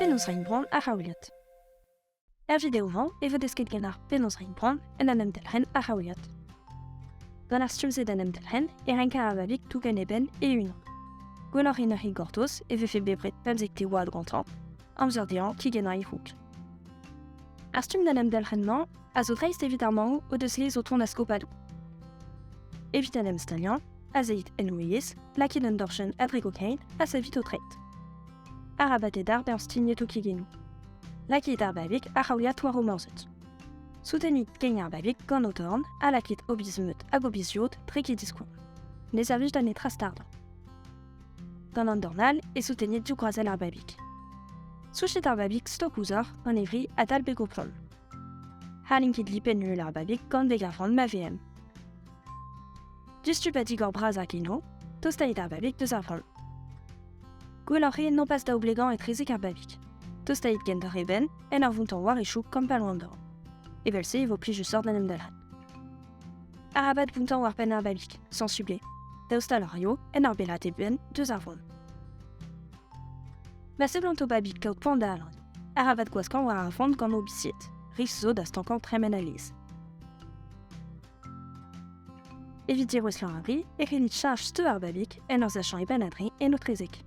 Penaos reiñ poan a-c'haoliad. Er video-mañ e vo desket ganeoc'h penaos reiñ poan en un emdelc'henn a-c'haoliad. Gant ar stumm-se d'an emdelc'henn e renker ar babig tougen e benn e-unan. Gwelloc'h eo neuze gortoz e vefe bepred 15 te oad gantañ, amzer dezhañ kigennañ e c'hoûg. Ar stumm d'an emdelc'henn-mañ a zo dreist evit ar mammoù o deus lez o tont a-skopadoù. Evit en em staliañ, azeit en ho yezh, lakit un dorchenn a-drek ho kein ha savit ho treid. Arabat eo d'ar bezañ stignet ho kigennoù. Lakit ar babig a-c'haoliad war ho morzhed. Soutenit kein ar babig gant ho torn ha lakit ho biz-meud hag ho biz-yod drek he diskouarn. Ne servij da netra stardañ. Gant an dorn all e soutenit divgroazell ar babig. Souchit ar babig stok ouzhoc'h gant e vri adal beg ho pont. C'hallin ket lipenn uhel ar babig gant beg ar vran ma VM. Diouzhtu pa digor bras ar genoù, tostait ar babig deus ar vran. Gwelloc'h eo nompas daoublegañ etrezek ar babig. Tostait kentoc'h e benn en ur vountañ war e chouk gant palv an dorn. Evel-se e vo plijusoc'h d'en em dalc'hat. Arabat bountañ war penn ar babig, sañsubl eo. Daoust ha eo en ur bellat e benn deus ar vran. Ma seblant ho babig kaout poan da alan, arabat gwaskañ war ar vran gant ho bizied. Risk zo da stankañ tremen alez. Evit dirouestlañ ar bri e c'hellit cheñch steu ar babig en ur sachañ e benn a-dreñv en ho trezek.